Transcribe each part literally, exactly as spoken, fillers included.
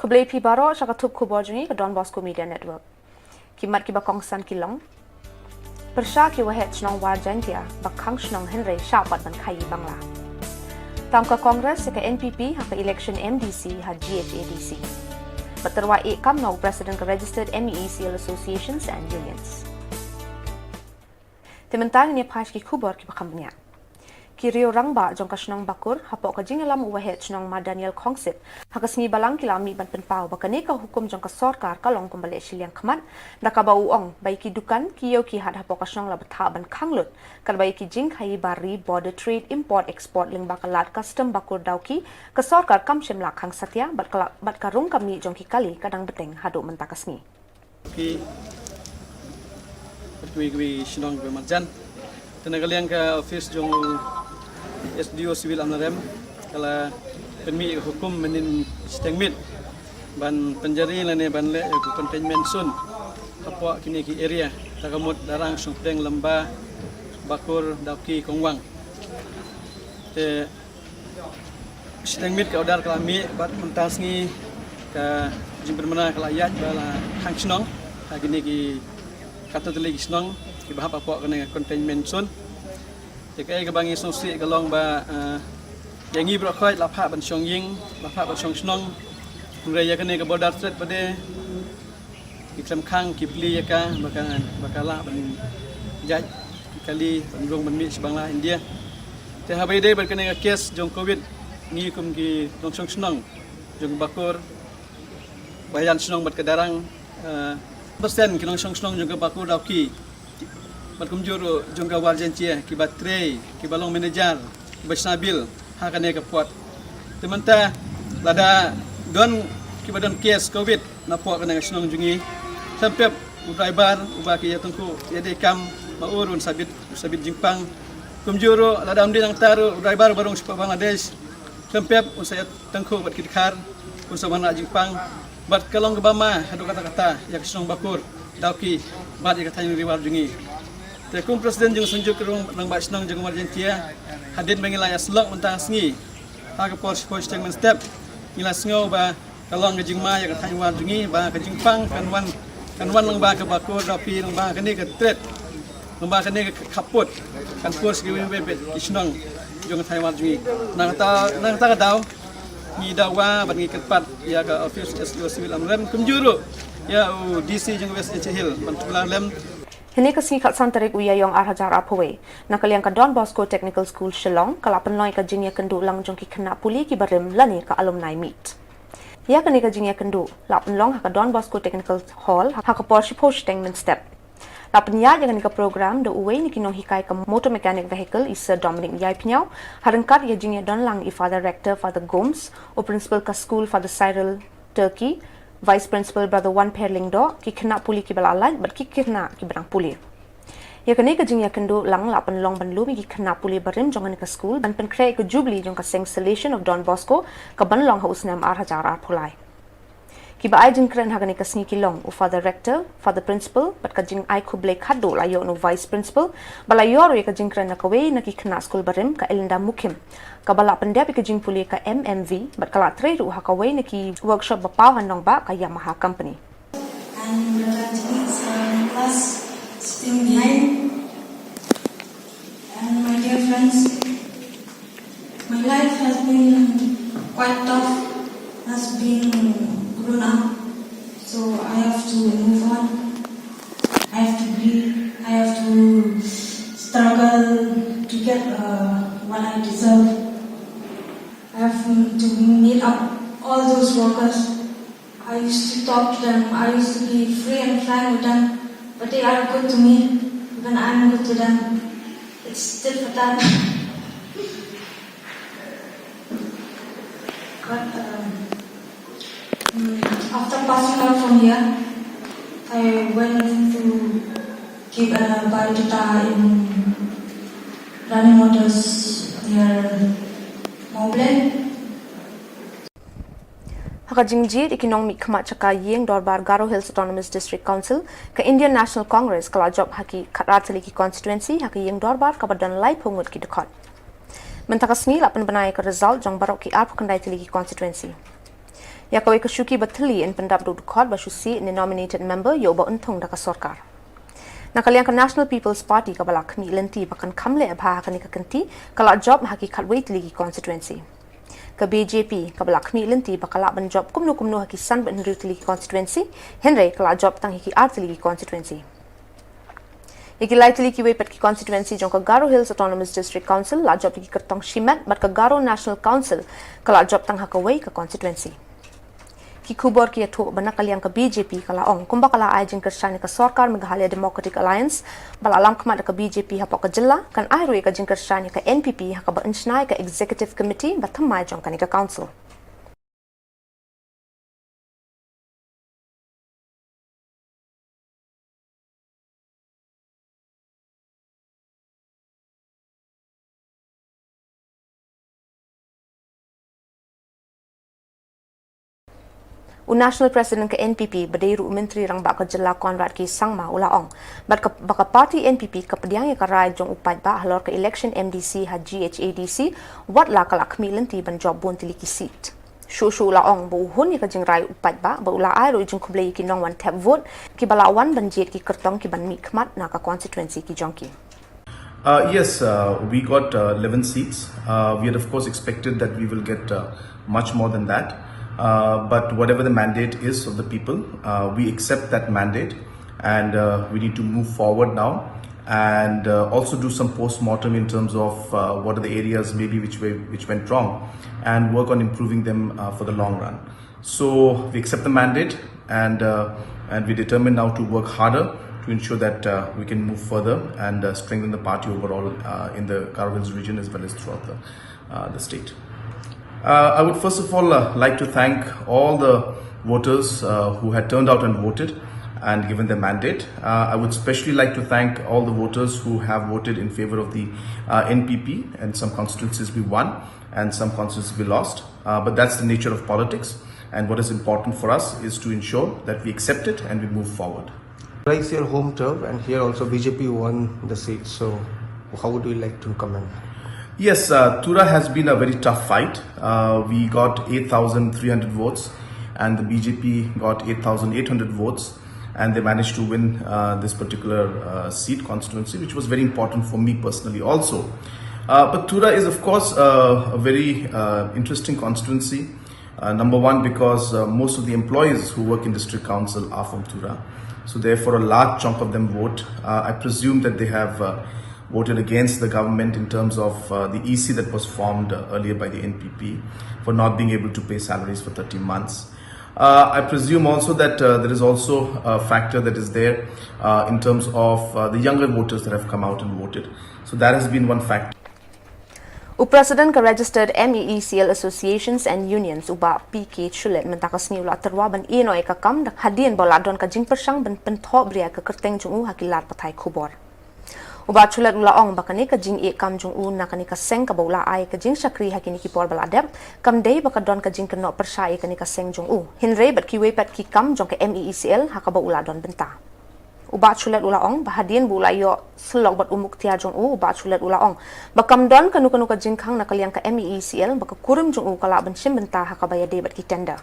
Khublei phi baroh sha ka thup khubor jong ngi ka Don Bosco Media Network. Ki mat kiba kongsan ki long: Pyrshah ki Waheh Shnong War Jaintia ba khang shnong hynrei shah pat ban khaii Bangla. Tam ka Congress ïa ka N P P ha ka election M D C ha G H A D C. Bad tyrwa ïeh kam na u President ka Registered M E E C L Associations and Unions. Te mynta ngin ïa phai sha ki khubor kiba kham bniah. Ki riew rangbah jong ka shnong Bakur hapoh ka jingïalam u Waheh Shnong Ma Daniel Khongsip ha ka sngi Balang ki la mih ban pynpaw ba kane ka hukum jong ka sorkar ka long kumba leh shiliang khmat, da kaba u ong ba ïa ki dukan, ki ïew ki hat hapoh ka shnong la bthah ban khang lut, katba ïa ki jingkhaii bar ri, border trade, import export lyngba ka lad custom Bakur Dawki, ka sorkar kam shym la khang satia, bad ka la, bad ka rung ka mih jong ki kali ka dang bteng haduh mynta ka sngi. Ki kiwei kiwei shnong kiba marjan. Te na ka liang ka office jong S D O Civil Amlarem ka la pynmih hukum mynnin shiteng miet ban pynjari lane ban leh ïa ka containment zone hapoh kine ki area, ta ka mut Darrang, Shongpdeng, Lamba, Bakur, Dawki, Kongwang. Te shiteng miet ka order ka la mih bad mynta sngi ka jingpynmynna ka la ïaid ba la khang shnong ha kine ki katto tylli ki shnong kiba hap hapoh kane ka containment zone. Te kaei kaba ngi sngewsih ka long ba, eh, ïa ngi baroh khoit la phah ban shong ïing, la phah ban shong shnong. Hynrei ïa kane ka border trade pat de ki khlem khang, ki plie ïa ka ba ka, ba ka lah ban ïaid ki kali ban rung ban mih sha Bangla India. Te haba ïadei bad kane ka case jong covid, ngi kum ki nongshong shnong jong Bakur, Bahian shnong bad ka Darrang, eh, persen ki nongshong shnong jong ka Bakur Dawki bad kumjuh ruh jong ka War Jaintia kiba trei, kiba long manager, kiba shna bill ha kane ka port. Te mynta lada don kiba don case covid napoh kane ka shnong jong ngi, khlem pep u driver uba ki ïa tyngkhuh ïa dei kam, ma u ruh un sa bit, un sa bit jingpang. Kumjuh ruh lada ym dei nangta ruh u driver uba rung shapoh Bangladesh, khlem pep un sa ïa tyngkhuh bad ki dkhar, un sa wanrah jingpang. Bad ka long kaba ma haduh katta katta ïa ka shnong Bakur Dawki bad ïa ka thaiñ Ri War jong ngi. Te kum president jong ka Synjuk Rangbah Shnong jong ka War Jaintia, hadien ba ngi la ïa syllok mynta ka sngi ha ka por shiphew shiteng mynstep, ngi la sngew ba ka long ka jingma ïa ka thaiñ War jong ngi ba ka jingpang kan wan, kan wan lyngba ka Bakur Dawki, lyngba kane ka trade, lyngba kane ka khappud, kan pur sha kiwei kiwei pat ki shnong jong ka thaiñ War jong ngi. Na kata, na kata ka daw ngi dawa bad ngi kyrpad ïa ka office S D O Civil Amlarem kumjuh ruh ïa u D C jong ka West Jaintia Hills ban pynlar lem. Hynne ka sngi khatsan tarik u Ïaïong ar hajar arphew wei, na ka liang ka Don Bosco Technical School Shillong ka la pynlong ïa ka jingïakynduh lang jong ki khynnah pule kiba rim lane ka alumni meet. Ïa kane ka jingïakynduh la pynlong ha ka Don Bosco Technical Hall ha ka por shiphew shiteng mynstep. La pynïaid ïa kane ka program da uwei na ki nonghikai ka Motor Mechanic Vehicle, i Sir Dominic Ïaipynïaw, ha ryngkat ïa ka jingïadon lang i Father Rector, Father Gomes, u Principal ka skul, Father Cyril Turkey, Vice Principal Brother Wanpher Lyngdoh, ki khynnah pule kiba la lait bad ki khynnah kiba dang pule. Ïa kane ka jingïakynduh lang la pynlong ban lum ïa ki khynnah pule barim jong kane ka skul ban pynkhreh ïa ka jubili jong ka seng Salesian of Don Bosco kaban long ha u snem ar hajar arphew lai. Kiba ai jingkren ha kane ka sngi ki long u Father Rector, Father Principal, bad ka jingai khublei khatduh la ïoh na u Vice Principal, bad la ïoh ruh ïa ka jingkren na kawei na ki khynnah skul barim, ka Elinda Mukhim, kaba la pyndep ïa ka jingpule ka M M V bad ka la trei ruh ha kawei na ki workshop ba paw ha nongbah, ka Yamaha Company. And Rajan Jimmy, uh, class sitting behind. And my dear friends, my life has been quite tough as being grown up. So I have to move on. I have to be, I have to struggle to get, uh, what I deserve. I have to meet up all those workers. I used to talk to them. I used to be free and frank with them. But they are good to me. Even I'm good to them. It's tit for tat. But, um, mm, after passing out from here, I went to give a biodata in Rani Motors near Mawblei. Ha ka jingjied ïa ki nongmihkhmat sha ka ïing dorbar Garo Hills Autonomous District Council, ka Indian National Congress ka la jop ha ki khatar tylli ki constituency ha ka ïing dorbar kaba don laiphew ngut ki dkhot. Mynta ka sngi la pynbna ïa ka result jong baroh ki arphew khyndai tylli ki constituency. Ïa kawei ka shuki ba thylli yn pyndap da u dkhot ba shu siew ne nominated member ïa uba un thung da ka sorkar. Na ka liang ka National People's Party kaba la khmih lynti ba kan kham leh bha ha kane ka kynti, ka la jop ha ki khatwei tylli ki constituency. Ka B J P kaba la khmih lynti ba ka lah ban jop kumno kumno ha ki san bad hynriew tylli ki constituency, hynrei ka la jop tang ha ki ar tylli ki constituency. Ïa ki lai tylli kiwei pat ki constituency jong ka Garo Hills Autonomous District Council la jop ïa ki kyrtong shimet, bad ka Garo National Council ka la jop tang ha kawei ka constituency. Ki khubor ki ïathuh ba na ka liang ka B J P ka la ong kumba ka la ai jingkyrshan ïa ka sorkar Meghalaya Democratic Alliance ba la lam khmat da ka B J P hapoh ka jylla, kan ai ruh ïa ka jingkyrshan ïa ka N P P ha kaba yn shna ïa ka executive committee ba thymmai jong kane ka council. U National President ka N P P ba dei ruh u Myntri Rangbah ka jylla Conrad K Sangma u la ong bad ka, ba ka party N P P ka pdiang ïa ka rai jong u paidbah halor ka election M D C ha G H A D C, wat la ka la khmih lynti ban jop bun tylli ki seat. Shuh shuh u la ong ba u hun ïa ka jingrai u paidbah bad u la ai ruh jingkhublei ïa ki nongwan thep vote kiba la wan ban jied ki kyrtong ki ban mih khmat na ka constituency ki jong ki. Uh, yes, uh, we got uh, eleven seats. Uh, we had, of course, expected that we will get uh, much more than that. Uh, but whatever the mandate is of the people, uh, we accept that mandate, and uh, we need to move forward now and uh, also do some post-mortem in terms of uh, what are the areas maybe which way, which went wrong, and work on improving them uh, for the long run. So we accept the mandate, and uh, and we determine now to work harder to ensure that uh, we can move further and uh, strengthen the party overall uh, in the Garo Hills region as well as throughout the, uh, the state. Uh, I would first of all uh, like to thank all the voters uh, who had turned out and voted and given their mandate. Uh, I would specially like to thank all the voters who have voted in favor of the uh, N P P, and some constituencies we won and some constituencies we lost. Uh, but that's the nature of politics. And what is important for us is to ensure that we accept it and we move forward. Tura is your home turf, and here also B J P won the seat. So, how would you like to comment? Yes, uh, Tura has been a very tough fight. Uh, we got eight thousand three hundred votes, and the B J P got eight thousand eight hundred votes, and they managed to win uh, this particular uh, seat constituency, which was very important for me personally also. Uh, but Tura is, of course, uh, a very uh, interesting constituency. Uh, number one, because uh, most of the employees who work in district council are from Tura. So therefore, a large chunk of them vote. Uh, I presume that they have uh, voted against the government in terms of uh, the E C that was formed uh, earlier by the N P P for not being able to pay salaries for thirty months. Uh, I presume also that uh, there is also a factor that is there uh, in terms of uh, the younger voters that have come out and voted. So that has been one factor. U President ka Registered M E E C L Associations and Unions u Bah P K Shulet mynta ka sngi u la tyrwa ban ïeh noh ïa ka kam hadien ba u la don ka jingpyrshang ban pynthoh bria ïa ka kyrteng jong u ha ki lad pathai khubor. U Bah Shulet u la ong ba kane ka jingïeh kam jong u na kane ka seng kaba u la ai ka jingshakri ha kine ki por ba la dep kam dei ba ka don ka jingkynnoh pyrshah ïa kane ka seng jong u, hynrei bad kiwei pat ki kam jong ka M E E C L ha kaba u la don bynta. U Bah Shulet u la ong ba hadien ba u la ïoh syllok bad u muktiar jong u, u Bah Shulet u la ong ba kam don kano kano ka jingkhang na ka liang ka M E E C L ba ka kurim jong u ka lah ban shim bynta ha kaba ïadei bad ki tender.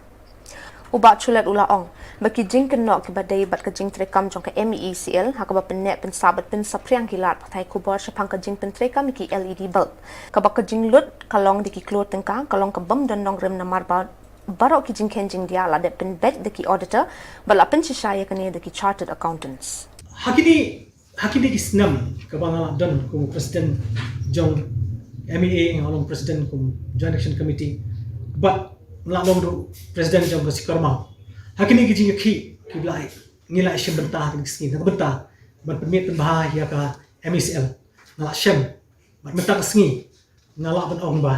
U Bah Shulet u la ong ba ki jingkynnoh kiba dei bad ka jingtreikam jong ka M E E C L ha kaba pynneh pynsah bad pynsaphriang ki lad pathai khubor shaphang ka jingpyntreikam ïa ki L E D bulb, kaba ka jinglut ka long da ki klur tyngka, ka long ka bym don nongrim namar ba baroh ki jingkheiñ jingdiah la dep pynbeit da ki auditor bad la pynshisha ïa kane da ki chartered accountants. Ha kine, ha kine ki snem kaba nga la don kum u president jong M E A, nga long president kum Joint Action Committee, bad nga la long ruh president jong ka Sikormau. Ha kine ki jingïakhih kiba la ngi la shim bynta ha kine ki sngi na ka bynta ban pynmih pynbha ïa ka M E C L, nga la shem bad mynta ka sngi nga lah ban ong ba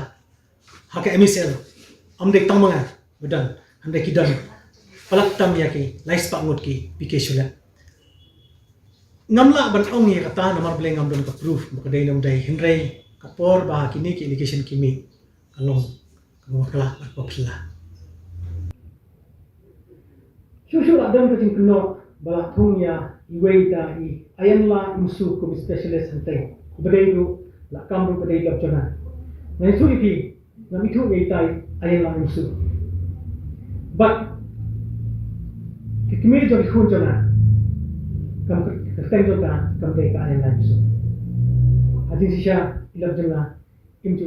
ha ka M E C L ym dei tang ma nga ba don, hynrei ki don palat tam ïa ki lai spah ngut ki P K Shulet. Ngam lah ban ong ïa kata namar balei ngam don ka proof ba ka dei ne ym dei, hynrei ka por ba kine ki allegation ki mih ka long kaba bakla bad kaba phylla. Shuh shuh la don ka jingkynnoh ba la thung ïa iwei ita i Ayanla Imsu kum i specialist hangtei, uba dei ruh la kam ruh ba dei Block Jona. Nga ïathuh ïa phi, ngam ithuh ïa ita i Ayanla Imsu. Bad ki kmie jong ki khun jong nga, kam kyrteng jong ka kam dei ka Ayan Laimsuk. Ha jingshisha i lok jong nga im ju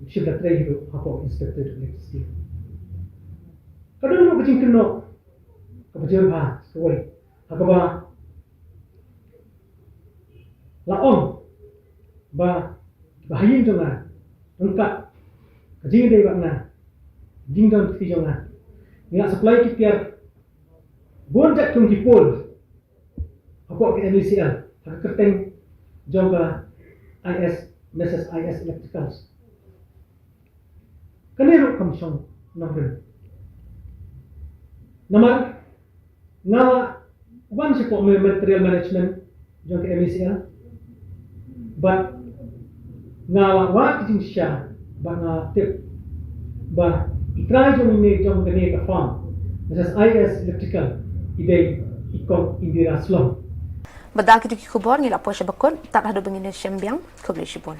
shim da trei hi ruh hapoh Inspectorate of Electricity. Ka don ruh ka jingkynnoh kaba jur bha kawei ha kaba la ong ba ba ha ïing jong nga ryngkat ka jingïadei bad nga, jingdon kti jong nga, nga la supply ki tiar bun jait kum ki pole hapoh ka M E C L ha ka kyrteng jong ka I S, Mrs I S Electricals. Kane ruh kam shong nongrim. Namar nga la wan shapoh material management jong ka M E C L bad nga la wad ka jingshisha bad nga tip ba i trai jong ine jong kane ka firm, Mrs I S Electrical, i dei i Kong Indira Slom. Bad da kito ki khubor ngi la poi sha ba kut, tad haduh ba ngin ïashem biang, khublei shibun.